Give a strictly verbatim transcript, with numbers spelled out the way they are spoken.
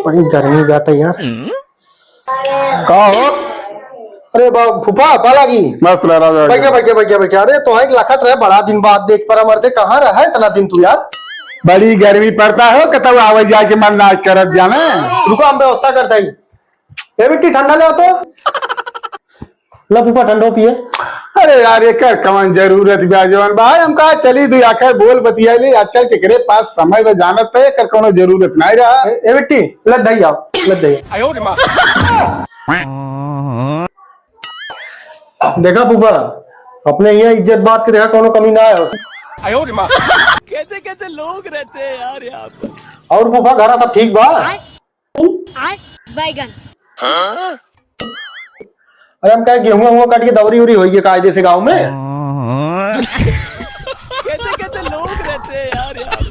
बड़ी गर्मी बाटे यार। का हो? अरे बा-, फूफा, बालाजी। मस्त रह, राजा। बैठा, बैठा, बैठा, बैठा। अरे, तोहइ के लखत रहे, बड़ा दिन बाद देख परा मर्दे, कहाँ रहा इतना दिन तू यार? बड़ी गर्मी पड़ता हो, कतउ आवे जाए के मन ना करत जाने। रुको, हम व्यवस्था करत हई। ए बिट्टी, ठंडा ले आओ तो। ला फूफा, ठंडो पिए। अरे यार, एकर कवन जरूरत बा जवन बा, हम कहा चली दुइ आखर बोल बतिया ले, आजकल केकरे पास समय बा जानत है, एकर कौनो जरूरत नहीं रहा। ए, ए बिट्टी, ले दही आओ, ले दही। देखा फूफा, अपने यहाँ इज्जत बात के देखा कौनो कमी ना आयो। कैसे कैसे लोग रहते हैं यार यहाँ पर। और फूफा, घरा सब ठीक बा? बैगन। अरे हम कहे गेहूं हुआ काट के दौरी उरी होइए कायदे से गांव में। कैसे कैसे लोग रहते हैं यार यहाँ।